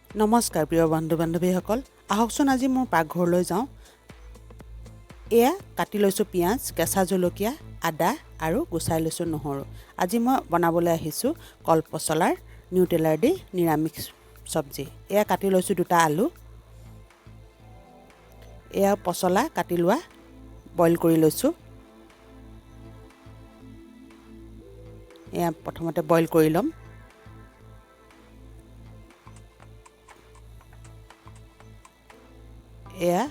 নমস্কাৰ প্ৰিয় বন্ধু বান্ধৱীসকল, আহকচোন আজি মোৰ পাকঘৰলৈ যাওঁ। এয়া কাটি লৈছোঁ পিঁয়াজ, কেঁচা জলকীয়া, আদা আৰু গুচাই লৈছোঁ নহৰু। আজি মই বনাবলৈ আহিছোঁ কল পচলাৰ নিউটেলাৰ দি নিৰামিষ চব্জি। এয়া কাটি লৈছোঁ দুটা আলু। এয়া পচলা কাটি লোৱা বইল কৰি লৈছোঁ। এয়া প্ৰথমতে বইল কৰি ল'ম। এয়া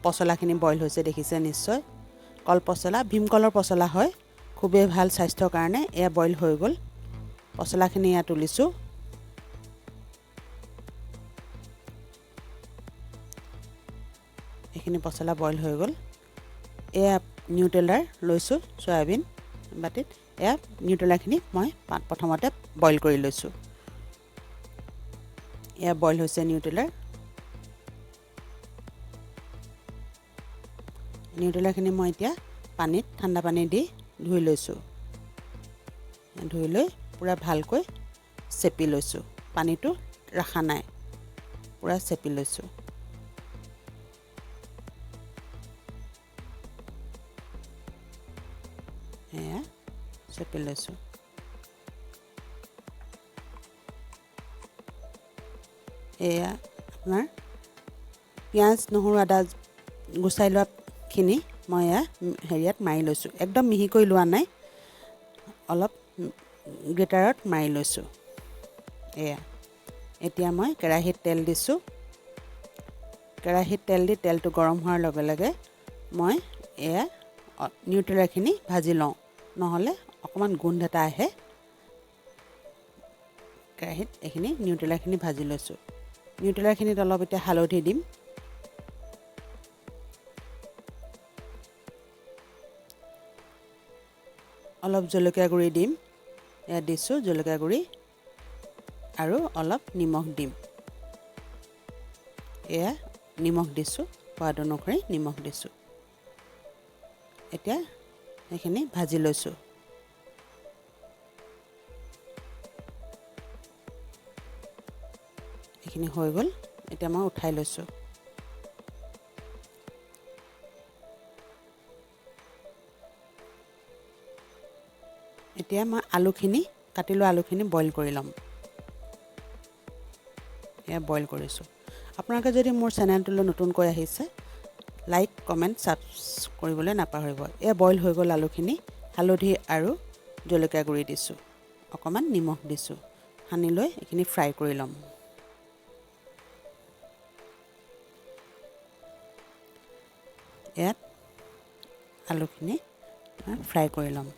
পচলাখিনি বইল হৈছে, দেখিছে নিশ্চয়। কল পচলা ভীমকলৰ পচলা হয়, খুবেই ভাল স্বাস্থ্যৰ কাৰণে। এয়া বইল হৈ গ'ল, পচলাখিনি এয়া তুলিছোঁ। এইখিনি পচলা বইল হৈ গ'ল। এয়া নিউটেলাৰ লৈছোঁ চয়াবিন বাতিত। এয়া নিউটেলাৰখিনি মই প্ৰথমতে বইল কৰি লৈছোঁ। এয়া বইল হৈছে নিউটেলাৰ। নিউটেলাখিনি মই এতিয়া পানীত ঠাণ্ডা পানী দি ধুই লৈছোঁ। ধুই লৈ পূৰা ভালকৈ চেপি লৈছোঁ, পানীটো ৰখা নাই, পূৰা চেপি লৈছোঁ। এয়া চেপি লৈছোঁ। এয়া আপোনাৰ পিঁয়াজ, নহৰু, আদা গুচাই লোৱাখিনি মই এয়া হেৰিয়াত মাৰি লৈছোঁ। একদম মিহিকৈ লোৱা নাই, অলপ গ্ৰেটাৰত মাৰি লৈছোঁ। এয়া এতিয়া মই কেৰাহীত তেল দিছোঁ। কেৰাহীত তেল দি তেলটো গৰম হোৱাৰ লগে লগে মই এয়া নিউটেলাখিনি ভাজি লওঁ, নহ'লে অকণমান গোন্ধ এটা আহে। কেৰাহীত এইখিনি নিউটেলাখিনি ভাজি লৈছোঁ। নিউটেলাখিনিত অলপ এতিয়া হালধি দিম। অলপ জলকীয়া গুড়ি দিম, ইয়াত দিছোঁ জলকীয়া গুড়ি আৰু অলপ নিমখ দিম। এয়া নিমখ দিছোঁ, সোৱাদ অনুসৰি নিমখ দিছোঁ। এতিয়া সেইখিনি ভাজি লৈছোঁ। এইখিনি হৈ গ'ল, এতিয়া মই উঠাই লৈছোঁ। এতিয়া মই আলুখিনি কাটি লোৱা আলুখিনি বইল কৰি ল'ম। এয়া বইল কৰিছোঁ। আপোনালোকে যদি মোৰ চেনেলটোলৈ নতুনকৈ আহিছে, লাইক, কমেণ্ট, ছাবস্ক্ৰাইব কৰিবলৈ নাপাহৰিব। এয়া বইল হৈ গ'ল আলুখিনি। হালধি আৰু জলকীয়া গুড়ি দিছোঁ, অকণমান নিমখ দিছোঁ, সানি লৈ এইখিনি ফ্ৰাই কৰি ল'ম। ইয়াত আলুখিনি ফ্ৰাই কৰি ল'ম।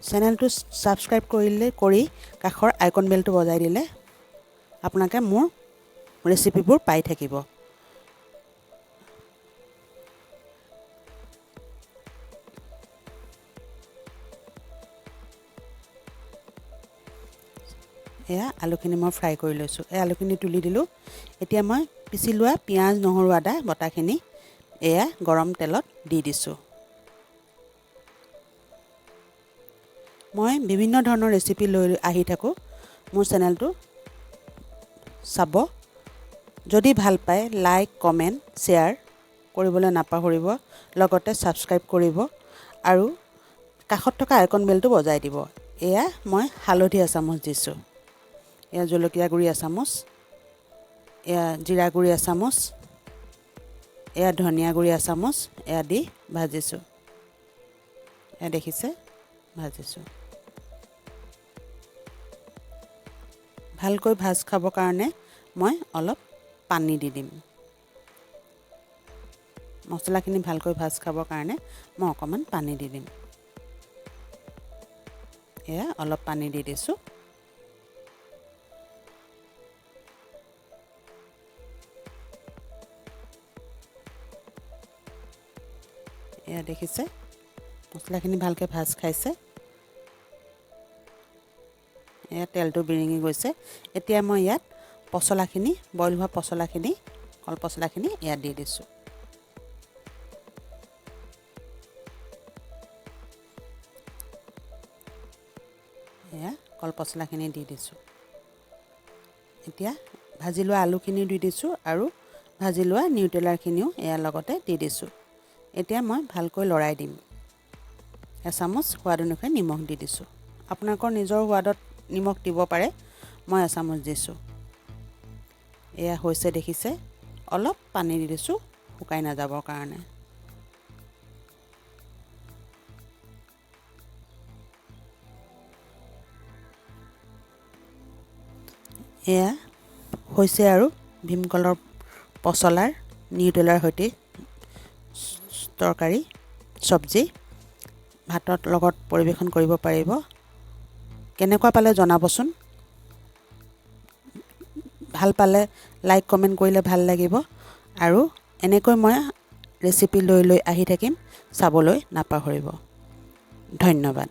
চেনেলটো ছাবস্ক্ৰাইব কৰিলে কৰি কাষৰ আইকন বেলটো বজাই দিলে আপোনালোকে মোৰ ৰেচিপিবোৰ পাই থাকিব। এয়া আলুখিনি মই ফ্ৰাই কৰি লৈছোঁ। এই আলুখিনি তুলি দিলোঁ। এতিয়া মই পিচি লোৱা পিঁয়াজ, নহৰু, আদা বটাখিনি এয়া গৰম তেলত দি দিছোঁ। মই বিভিন্ন ধৰণৰ ৰেচিপি লৈ আহি থাকোঁ। মোৰ চেনেলটো চাব। যদি ভাল পায় লাইক, কমেণ্ট, শ্বেয়াৰ কৰিবলৈ নাপাহৰিব, লগতে ছাবস্ক্ৰাইব কৰিব আৰু কাষত থকা আইকন বেলটো বজাই দিব। এয়া মই হালধি এচামুচ দিছোঁ, এয়া জলকীয়া গুড়ি এচামুচ, এয়া জিৰা গুড়ি এচামুচ, এয়া ধনিয়া গুড়ি এচামুচ, এয়া দি ভাজিছোঁ। এয়া দেখিছে, ভাজিছোঁ। ভালকৈ ভাজ খাবৰ কাৰণে মই অলপ পানী দি দিম। মছলাখিনি ভালকৈ ভাজ খাবৰ কাৰণে মই অকণমান পানী দি দিম। এয়া অলপ পানী দি দিছোঁ। এয়া দেখিছে, মছলাখিনি ভালকৈ ভাজ খাইছে। এয়া তেলটো বিৰিঙি গৈছে। এতিয়া মই ইয়াত পচলাখিনি, বইল হোৱা পচলাখিনি, কল পচলাখিনি ইয়াত দি দিছোঁ। এয়া কল পচলাখিনি দি দিছোঁ। এতিয়া ভাজি লোৱা আলুখিনিও দি দিছোঁ আৰু ভাজি লোৱা নিউটেলাৰখিনিও ইয়াৰ লগতে দি দিছোঁ। এতিয়া মই ভালকৈ লৰাই দিম। এচামুচ সোৱাদ অনুসৰি নিমখ দি দিছোঁ। আপোনালোকৰ নিজৰ সোৱাদত নিমখ দিব পাৰে, মই এচামুচ দিছোঁ। এয়া হৈছে, দেখিছে, অলপ পানী দি দিছোঁ শুকাই নাযাবৰ কাৰণে। এয়া হৈছে আৰু ভীমকলৰ পচলাৰ নিউটেলাৰ সৈতে তৰকাৰী চব্জি। ভাতৰ লগত পৰিৱেশন কৰিব পাৰিব। কেনেকুৱা পালে জনাবচোন। ভাল পালে লাইক, কমেণ্ট কৰিলে ভাল লাগিব। আৰু এনেকৈ মই ৰেচিপি লৈ লৈ আহি থাকিম, চাবলৈ নাপাহৰিব। ধন্যবাদ।